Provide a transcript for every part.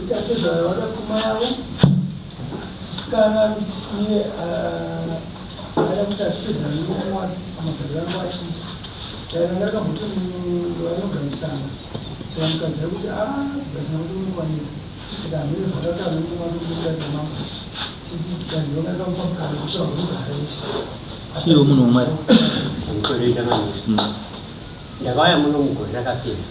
Kuti atezvara vada pfuma yavo, musikana iye ada kuti atitezvara nemurume wake pamagariro angu achiita. Dai ranga rakamboti vanogarisana. Saka mukadzi ari kuti ah kugarisana kuti unokwanisa. Saka hameno zvakataura nemurume wake kuti kudarika mambo. Chiti kanzi vanga rakamupa mukana wekuti vambonogara vese. Iwe munhu waMwari. Pamusoro changamire. Ndakauya muno mugore rakapera.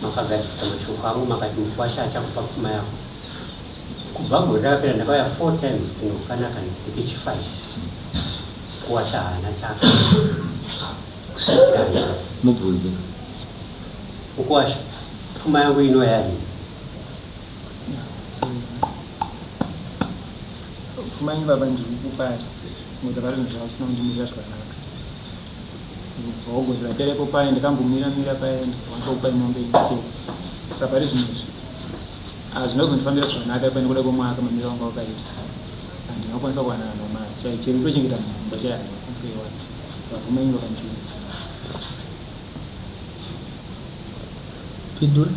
Makagadzirisa mashoko angu makati mukwasha achakupa pfuma yako. Kubva gore rakapera ndakauya 4 times kuno kanaka ndekechi 5. Kuwasha haana chaka. Kusvikira nhasi. Mubvunze. Mukuwasha pfuma yangu inouya rini? Pfuma yenyu baba ndiri kukupai ngokuti pari zvinhu zvasina kundimirira zvakanaka. Kubva gore rapera ipo paye ndakambomira mira paye ndikakwanisa kupai mombe imwe chete. Saka pari zvino izvi hazvina kuzondifambira zvakanaka ipa nekuda kwemwaka mamiriro anga wakaita. Handina kukwanisa kuwana kana mari chaiyo chero kutochengeta mumba chaiyo handina kukwanisa kuiwana. Saka pfuma yenyu baba ndichiisa. Pindura.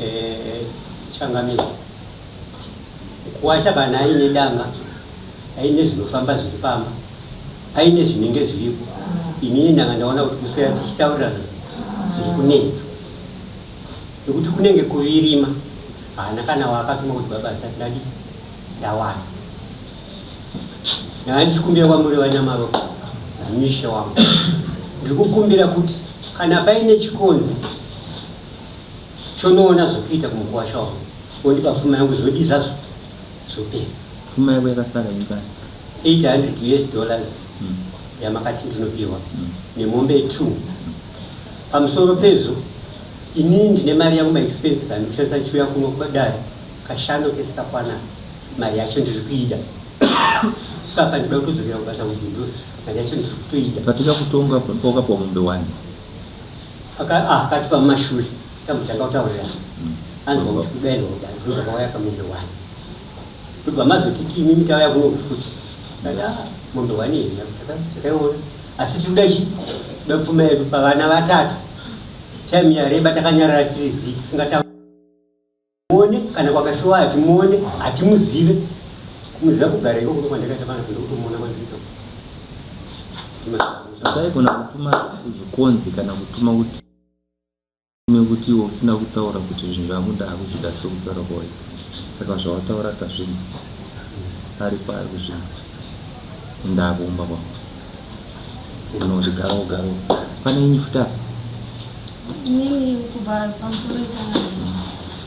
Eh, changamire. Kuwasha kana aine danga, aine zvinofamba zviri pamba, paine zvinenge zviripo. Inini ndanga ndaona kuti kuswera tichitaurirana zviri kunetsa. Nekuti kunenge kuvirima, haana kana waakatuma kuti baba ndisati ndadi ndawana. Ndanga ndichikumbira kwamuri vaNyamaropa, naMishe wangu. Ndiri kukumbira kuti kana paine chikonzi Chonoona zvekuita kumukuwasha wangu wondipa pfuma yangu zvodii zvazvo zvopera. Pfuma yako yakasara ingani? 800 us dollars yamakati ndinopiwa nemombe two. Pamusoro pezvo inini ndine mari yangu maexpenses andikushandisa ndichiuya kuno kudare kashanu kese kakwana mari yacho ndiri kuida. Ipapa ndinoda kutodzokera kubasa kuBindura mari yacho ndiri kutoida. Patikakutonga pawakapiwa mombe wani? Akatipa mumashure tambotanga kutaurirana anzwa kuti kudairwa kudai ndozvakauya kamombe one ndobva mazotiti imimi tauya kuno futi ndati ah mombe one here takaiona asi tiri kuda chii kuda pfuma yedu pavana vatatu time yareba takanyarara tiri zii tisingatauri Muone kana kwakafiwa hatimuone hatimuzive kumuziva kugara ikoko ndokwandakaita pana ndokutomuona kwandiriita Zvaigona kutuma zvikonzi kana kutuma kuti nekuti iwe usina kutaura kuti zvinhu zvangu ndaakuzvida sekutaura kwawaita saka zvawataura tazvinzwa aripo ari kuzvinzwa ende akuumba kwako unozvigarawo garawo pane inyi futi apa Inini kubva pamusoro ichangamire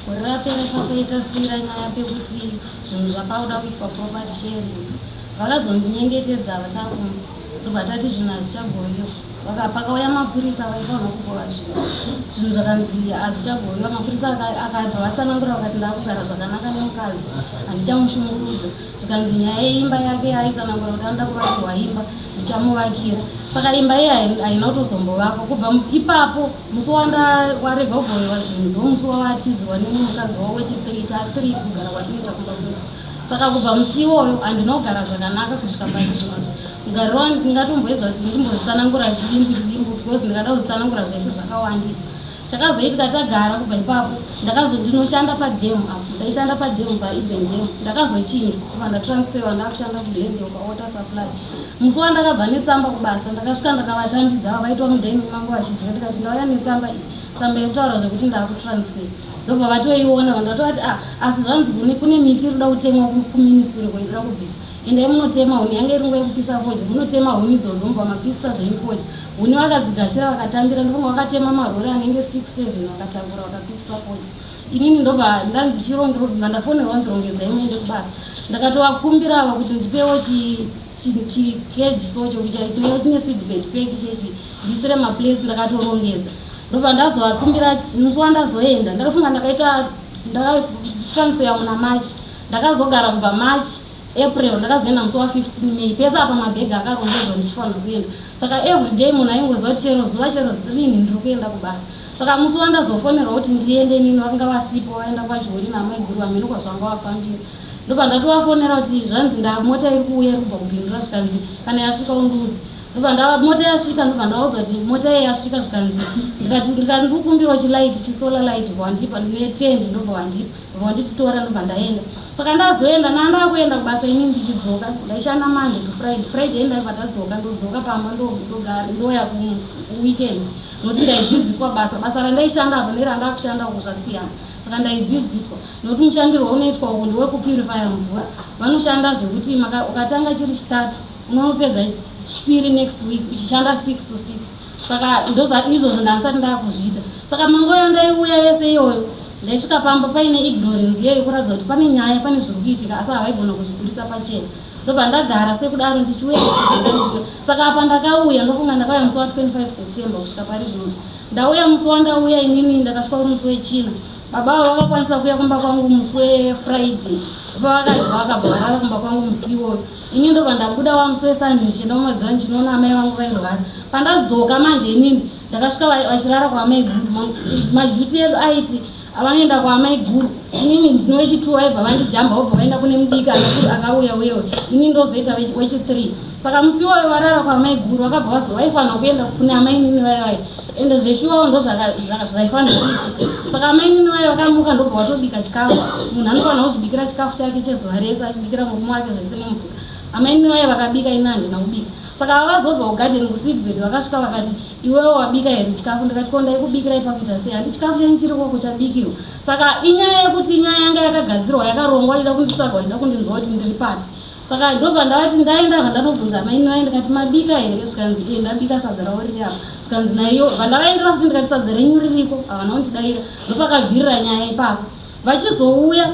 gore rapera pakaita sira nyaya pekuti zvinhu zvakauda kuitwa property sharing vakazondinyengetedza vatakumba ndobva tati zvinhu hazvichagoviwa pakauya mapurisa vaifanirwa kugova zvinhu zvinhu zvakanzi hazvichagoviwa mapurisa akabva vatsanangura vakati ndakugara zvakanaka nemukadzi handichamushungurudza Zvikanzi nyaya yeimba yake yaaitsanangura kuti anoda kuvakirwa imba ndichamuvakira. Saka imba iye haina kutozombovakwa. Kubva ipapo musi wanda warega kugovewa zvinhu ndomusi wawatizirwa nemumwe mukadzi wavo wechithree ta3 kugara kwatinoita kumba kwedu. Saka kubva musi iwoyo handina kugara zvakanaka kusvika paizvozvo. Mugariro wangu ndingatomboedza kuti ndimbozvitsanangura chidimbu chidimbu because ndikada kuzvitsanangura zvese zvakawandisa. Chakazoitika tagara kubva ipapo ndakazo ndinoshanda padam apo ndaishanda padam paEden dam ndakazochinjwa kubva ndatransferwa ndakushanda kuGlendale pawater supply musi wandakabva netsamba kubasa ndakasvika ndakavatambidza ava vaitwa mudining mangu vachidya ndikati ndauya netsamba iyi tsamba yekutaura zvekuti ndakutransfer ndobva vatoiona vanhu vatovati ah asi zvanzi kune kune miti iri kuda kutemwa kuministry ko inoda kubviswa endai munotema huni yange iri nguva yekupisa fodya munotema huni idzodzo mobva mapisa zvenyu fodya Huni vakadzigashira vakatambira ndofunga vakatema marori anenge 6 7 vakatakura vakapisisa fodya. Inini ndobva ndanzi chirongero ndafonerwa nzi rongedzai muende kubasa. Ndakatovakumbira ava kuti ndipewo chi chikeji so chokuti chinenge chine seed bed pack chechi ndiisire maplates ndakatorongedza. Ndobva ndazovakumbira musi wandazoenda ndakafunga ndakaita ndakatransfer muna March ndakazogara kubva March April ndakazoenda musi wa 15 May pese apa mabhegi akarongedzwa ndichifanirwa kuenda saka everyday munhu aingoziva kuti chero zuva chero rini ndiri kuenda kubasa saka musi wandazofonerwa kuti ndiende inini vakanga vasipo vaenda kwachiuri namaiguru hameno kwazvanga vafambira ndobva ndatovafonera kuti zvanzi ndamota iri kuuya iri kubva kubindura zvikanzi kana yasvika undiudze. Ndobva ndava mota yasvika ndobva ndavaudza kuti mota iye yasvika zvikanzi ndikati ndikati ndikukumbirawo chilight chisolar light wandipa netendi ndobva wandipa ndobva wanditi tora ndobva ndaenda. Saka ndazoenda nandakuenda kubasa ini ndichidzoka ndaishanda Monday to Friday. Friday ndaibva ndadzoka ndodzoka pamba ndogara ndoya kuweekend nokuti ndaidzidziswa basa basa randaishanda apa nerandakushanda uku zvasiyana. Saka ndaidzidziswa nokuti mushandirwo unoitwa uku ndewekupurifaya mvura vanoshanda zvekuti ukatanga chiri chitatu unonopedza chipiri next week uchishanda 6 to 6 saka izvozvo ndandisati ndakuzviita saka manguva yandaiuya yese iyoyo ndaisvika pamba paine ignorance iyoyo yekuratidza kuti pane nyaya pane zviri kuitika asi havaigona kuzviburitsa pachena ndobva ndagara sekudaro ndichiuya saka apa ndakauya ndofunga ndakauya musi wa 25 September kusvika pari zvinozvi ndauya musi wandauya inini ndakasvika uri musi wechina Baba ava vakakwanisa kuuya kumba kwangu musi weFriday pavakadya vakabva varara kumba kwangu musi iwoyo. Ini ndobva ndabuda wamusi weSunday ndichienda kumadziva ndichinoona amai vangu vairwara. Pandadzoka manje inini ndakasvika vachirara kwaamai guru. Majuti edu aiti vanoenda kwaamai guru inini ndino wechitwo vaibva vandijamba vobva vaenda kune mudiki akauya uyewe ini ndozoita wechithree. Saka musi iwoyo varara kwaamai guru vakabva vazo vaifanira kuenda kune amainini vaya vaya ende zveshuwawo ndozvaifanira kuitika. Saka amainini vaya vakamuka ndobva vatobika chikafu. Munhu anofanira kuzvibikira chikafu chake chezuva rese achibikira murume wake zvese nemvura. Amainini vaya vakabika ini handina kubika. Saka vazobva kugadheni kuseedbed vakasvika vakati iwewe wabika here chikafu ndikati ko ndaikubikirai pakuita sei handi chikafu chenyu chiri koko chabikirwa. Saka inyaya yekuti inyaya yanga yakagadzirwa yakarongwa ichida kunditsvaga vachida kundinzwa kuti ndiri papi. Saka ndobva ndavati ndaenda vandanobvunza amaini vaye ndikati mabika here zvikanzi ee ndabika sadza ravo riri apa zvikanzi naiyo vandavaendera futi ndikati sadza renyu ririko havana kundidaira ndopakabvirira nyaya ipapo vachizouya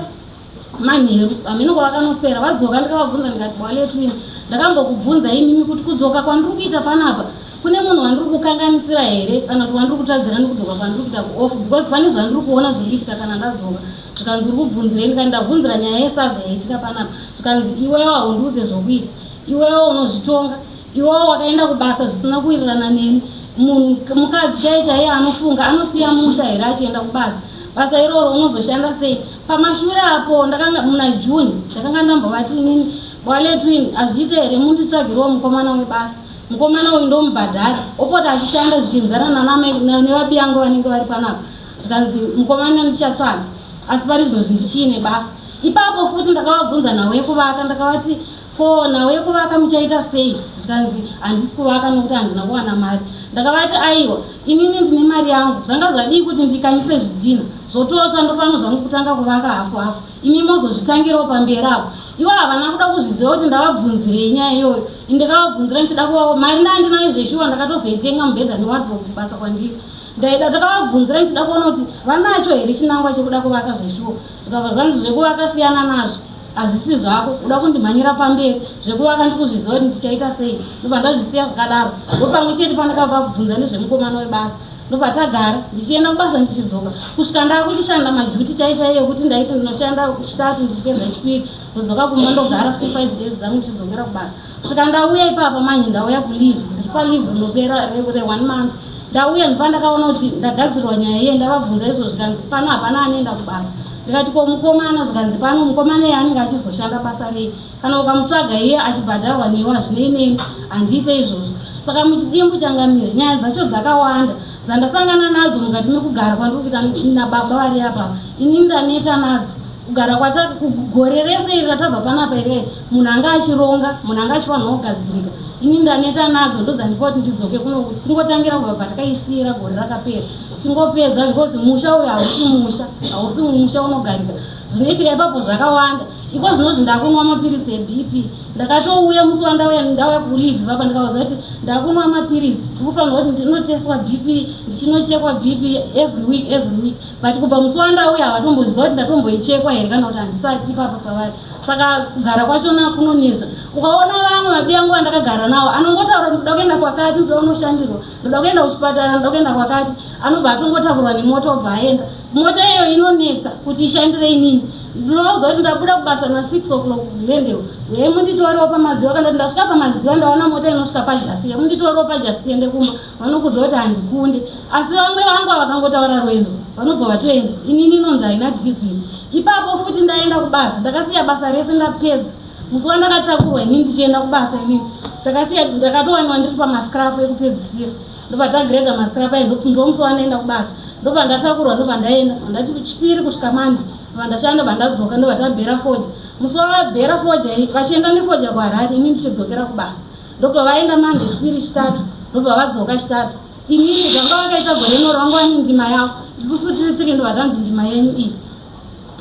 manheru hameno kwavakanoswera vadzoka ndikavabvunza ndikati bwaletwini ndakambokubvunza imimi kuti kudzoka kwandiri kuita panapa kune munhu wandiri kukanganisira here kana kuti wandiri kutadzira nekudzoka kwandiri kuita kuoff because pane zvandiri kuona zviri kuitika kana ndadzoka zvikanzi uri kubvunzirei ndikati ndabvunzira nyaya yesadza yaitika panapa zvikanzi iwewo haundiudze zvokuita iwewo unozvitonga iwewo wakaenda kubasa zvisina kuwirirana neni munhu mukadzi chaiye chaiye anofunga anosiya musha here achienda kubasa basa iroro unozoshanda sei pamashure apo ndakanga muna June ndakanga ndambovati inini bwaletwin hazviite here munditsvagirewo mukomana webasa Mukomana uyu ndomubhadhara opota achishanda zvichinzana nanamai nevabiyangu vanenge vari panapa zvikanzi mukomana ndichatsvaga asi pari zvino zvindichiine basa ipapo futi ndakavabvunza nhau yekuvaka ndakavati ko nhau yekuvaka muchaita sei zvikanzi handisi kuvaka nokuti handina kuwana mari ndakavati aiwa inini ndine mari yangu zvanga zvadii kuti ndikanyise zvidhina zvototsva ndofanira zvangu kutanga kuvaka hafu hafu Imi mozozvitangirawo pamberi apo. Ivo havana kuda kuzviziva kuti ndavabvunzirei nyaya iyoyo. Ini ndakavabvunzira ndichida kuvawo mari ndandinayo zveshuwa ndakatozoitenga mubhedha newardrobe kubasa kwandiri. Ndaida ndakavabvunzira ndichida kuona kuti vanacho here chinangwa chekuda kuvaka zveshuwa. Zvikabva zvanzi zvekuvaka siyana nazvo hazvisi zvako uda kundimhanyira pamberi zvekuvaka ndikuzviziva kuti ndichaita sei ndobva ndazvisiya zvakadaro ndopamwe chete pandakavabvunza nezvemukomana webasa Ndobva tagara ndichienda kubasa ndichidzoka kusvika ndakuchishanda majuti chai chaiyo ekuti ndaiti ndinoshanda chitatu ndichipedza chipiri ndodzoka kumba ndogara futi 5 days dzangu ndichidzokera kubasa kusvika ndauya ipapa manje ndauya kuleave ndiri paleave rinopera re one month ndauya ndipa ndakaona kuti ndagadzirwa nyaya iye ndavabvunza izvo zvikanzi pano hapana anoenda kubasa ndikati ko mukomana zvikanzi pano mukomana iye anenge achizoshanda basa rei Kana ukamutsvaga iye achibhadharwa newe hazvinei neni, handiite izvozvo. Saka muchidimbu changamire, nyaya dzacho dzakawanda dzandasangana nadzo mukati mekugara kwandiri kuita nababa vari apa. Inini ndaneta nadzo. Kugara kwata gore rese iri ratabva panapa iri munhu anga achironga, munhu anga achifanirwa kugadzirika. Inini ndaneta nadzo ndodzandipa kuti ndidzoke kuno kuti tingotangira kubva patakaisiira gore rakapera. Tingopedza because musha uyu hausi musha, hausi musha unogarika. Zvinoitika ipapo zvakawanda. Iko zvinozvi ndakunwa mapiritsi eBP. Ndakatouya musi wandauya ndauya kuleave ipapa ndikaudza kuti ndakunwa mapiritsi. Ndikufanirwa kuti ndinotestwa BP ndichinochekwa BP every week every week. But kubva musi wandauya havatomboziva kuti ndatomboichekwa here kana kuti handisati ipapa pavari. Saka kugara kwachona kunonetsa. Ukaona vamwe vabiyangu vandakagara nawo anongotaura kuti ndoda kuenda kwakati ndoda kunoshandirwa ndoda kuenda kuchipatara ndoda kuenda kwakati anobva atongotakurwa nemota obva aenda. Mota iyoyo inonetsa kuti ishandire inini. Ndinovaudza kuti ndabuda kubasa na 6 o'clock kuGlendale. Uyai munditorewo pamadziva kana kuti ndasvika pamadziva ndaona mota inosvika pajasi. Uyai munditorewo pajasi tiende kumba. Vanokuudza kuti handikunde. Asi vamwe vangu ava vakangotaura rwendo vanobva vatoenda. Inini inonzi haina diesel. Ipapo futi ndaenda kubasa. Ndakasiya basa rese ndapedza. Musi wandakatakurwa inini ndichienda kubasa inini. Ndakasiya ndakatowanikwa ndiri pamascrap ekupedzisira. Ndobva tagreda mascrap aye ndomusi wandaenda kubasa. Ndobva ndatakurwa ndobva ndaenda. Ndati chipiri kusvika Monday. Ndobva ndashanda ndobva ndadzoka ndobva tabhera fodya. Musi wavabhera fodya iyi vachienda nefodya kuHarare ini ndichidzokera kubasa. Ndobva vaenda Monday chipiri chitatu ndobva vadzoka chitatu. Inini zvanga vakaita gore rino vanga vane ndima yavo. Isusu tiri three ndobva tanzi ndima yenyu iyi.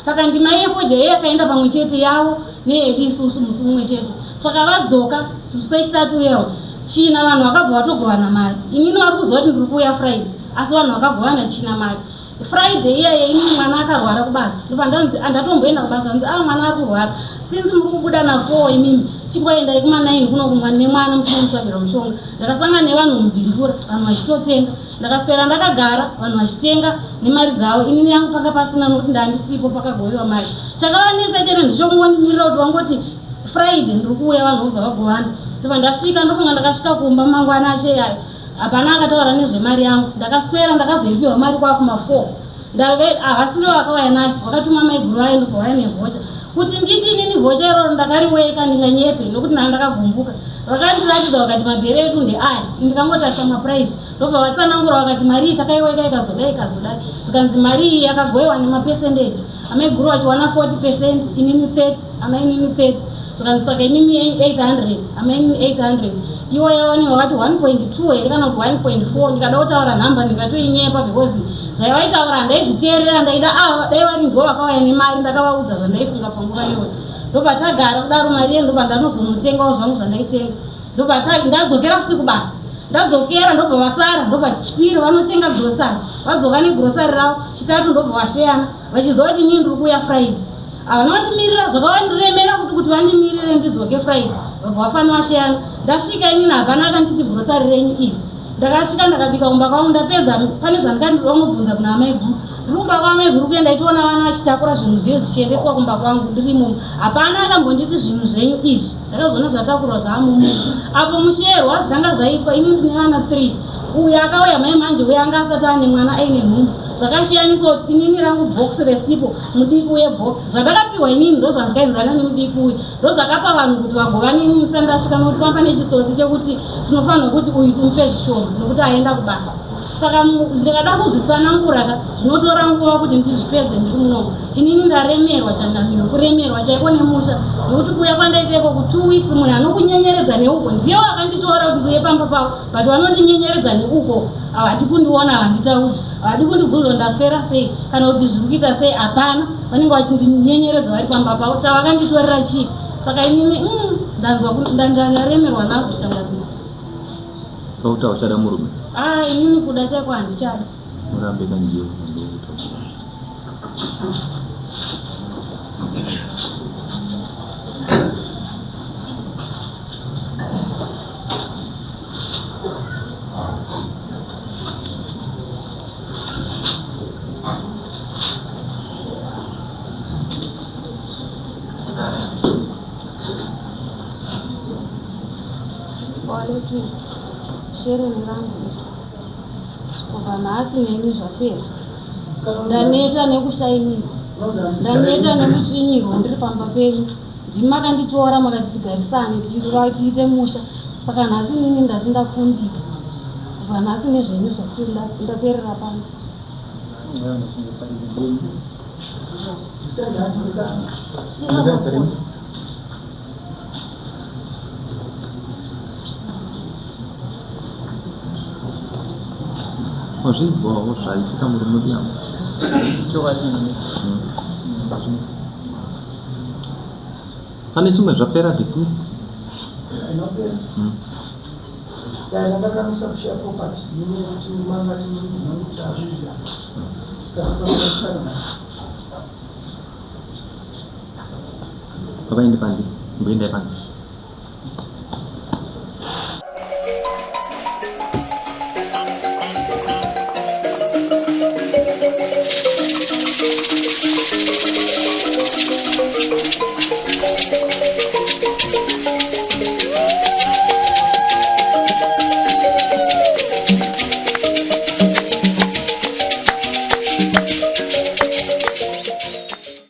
Saka ndima yefodya iye yakaenda pamwe chete yavo neyedu isusu musi mumwe chete. Saka vadzoka musi wechitatu uyewo China vanhu vakabva vatogovana mari. Inini vari kuziva kuti ndiri kuuya Friday asi vanhu vakagovana China mari. Friday iyaya inini mwana akarwara kubasa ndobva ndanzi andatomboenda kubasa vanzi ah mwana ari kurwara since muri kubuda na 4 imimi chingoendai kuma 9 kuno kumwana nemwana muchinomutsvagira mushonga. Ndakasangana nevanhu muBindura vanhu vachitotenga. Ndakaswera ndakagara vanhu vachitenga nemari dzavo inini yangu panga pasina nokuti ndandisipo pakagoviwa mari. Chakavanetsa chete ndechokungondimirira kuti vangoti Friday ndiri kuuya vanhu vobva vagovana. Ndobva ndasvika ndofunga ndakasvika kumba mangwana acho iyayo hapana akataura nezvemari yangu. Ndakaswera ndakazoipiwa mari kwakuma 4 ndave havasirivo vakauya nayo vakatuma maiguru vayo ndobva vauya nevhocha. Kuti nditi inini vocha iroro ndakariweka ndinganyepe nokuti ndanga ndakagumbuka. Vakandiratidza vakati mabhere edu ndeaya ndikangotarisa maprice ndobva vatsanangura vakati mari iyi takaiweka ikazodai ikazodai zvikanzi mari iyi yakagoiwa nemapercentage amaiguru vachiwana 40 percent inini 30 amainini 30 zvikanzi saka imimi yenyu 800 amainini 800 iwo yavanenge vakati 1.2 here kana kuti 1.4 ndikada kutaura nhamba ndingatoinyepa because zvaivaitaura handaizviteerera ndaida ava dai vari ndivo vakauya nemari ndakavaudza zvandaifunga panguva iyoyo ndobva tagara kudaro mari iye ndobva ndanozonotengawo zvangu zvandaitenga ndobva ndadzokera futi kubasa ndadzokera ndobva vasara ndobva chipiri vanotenga grocery vadzoka negrocery ravo chitatu ndobva vasheyana vachiziva kuti inini ndiri kuuya friday havana vandimirira zvakavandiremera futi kuti vandimirire ndidzoke friday vabva vafanira vasheyana ndasvika inini hapana akanditi grocery renyu iri Ndakasvika ndakabika kumba kwangu ndapedza pane zvandikandongobvunza kuna amaiguru. Ndiri kumba kwaamaiguru kuye ndaitoona vana vachitakura zvinhu zviye zvichiendeswa kumba kwangu ndiri imomo. Hapana akambonditi zvinhu zvenyu izvi. Ndakazoona zvatakurwa zvaamumo. Apo musherwa zvikanga zvaitwa ini ndine vana 3. Uyu akauya mai manje uye anga asati ane mwana aine nhumbu. Zvakashiyaniswa kuti inini rangu box resipo mudiki uye box. Zvandakapiwa inini ndozvazvikaenzana nemudiki uyu. Ndozvakapa vanhu kuti vagovane ini ndisati ndasvika nokuti panga pane chitsotsi chekuti tinofanirwa kuti uyu timupe zvishoma nokuti aenda kubasa. Saka ndikada kuzvitsanangura ka zvinotora nguva kuti ndizvipedze ndiri munomu. Inini ndaremerwa changamiro, kuremerwa chaiko nemusha nokuti kuuya kwandaita iko ku two weeks munhu anokunyenyeredza neuko ndiye wakanditora kuti ndiuye pamba pavo but vanondinyenyeredza neuko havadi kundiona havanditaudzi havadi kundibvunza kuti ndaswera sei kana kuti zviri kuita sei hapana. Vanenge vachindinyenyeredza vari pamba pavo tavakanditorera chii saka inini ndanzwa ndaremerwa nazvo changamire. Saka kuti hauchada murume? Ah inini kuda chaiko handichada. Murambe kanjiyo ndokuta. Waleti shereni rangu iri kubva nhasi neni zvapera ndaneta nekushainirwa ndaneta nekutsvinyirwa ndiri pamba penyu ndimi makanditora makati tigarisane tiite musha saka nhasi nini ndati ndakundika kubva nhasi nezvenyu ndaperera pano Wazvinzwawo zvaitika murume uya? Chokwadi ndazvinzwa. Pane chimwe zvapera dismiss. Inopera. Dai ndakakanganisa kushare property nekuti mangati muri tazvidya. Saka takakanganisana. Baba ende panze. Mboendai panze.